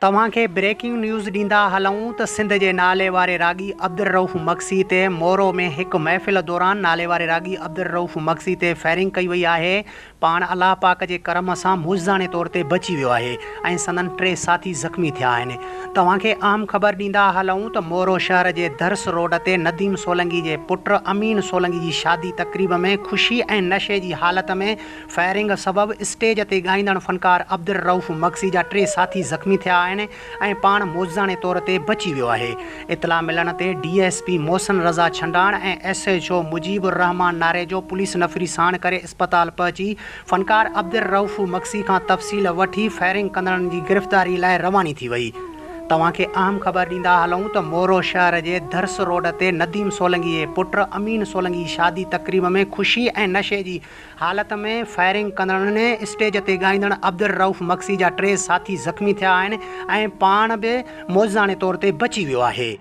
توهان کي breaking news ڏيندا هلون ته سنڌ جي نالي واري راڳي عبدالرئوف مگسي تي مورو ۾ هڪ محفل دوران نالي واري راڳي عبدالرئوف مگسي تي فائرنگ ڪئي وئي آهي پاڻ الله پاڪ جي ڪرم سان معجزاڻي طور تي بچي ويو آهي ۽ سندن ٽي ساٿي زخمي ٿيا آهن. توهان کي اهم خبر ڏيندا هلون ته مورو شهر جي درس روڊ تي نديم سولنگي جي پٽ امين سولنگي جي شادي تقريب ۾ خوشي ۽ نشي جي حالت ۾ فائرنگ سبب اسٽيج تي ڳائيندڙ فنڪار عبدالرئوف مگسي جا ٽي ساٿي زخمي ٿيا آهن ۽ پاڻ معجزاڻي طور تي بچي ويو آهي. اطلاع ملڻ تي D S P Mohsin Raza Chhandan ۽ S H O Mujeeb ur Rehman Narejo police نفري ساڻ ڪري اسپتال پهچي فنڪار عبدالرئوف مگسي کان تفصيل وٺي فائرنگ ڪندڙن جي گرفتاري لاء رواني ٿي وئي. توهان کي اهم خبر ڏيندا هلون ته مورو شهر جي درس روڊ تي نديم سولنگي جي پٽ امين سولنگي جي شادي تقريب ۾ خوشي ۽ نشي جي حالت ۾ فائرنگ ڪندڙن اسٽيج تي ڳائيندڙ عبدالرئوف مگسي جا ٽي ساٿي زخمي ٿيا آهن ۽ پاڻ به معجزاڻي طور تي بچي ويو آهي.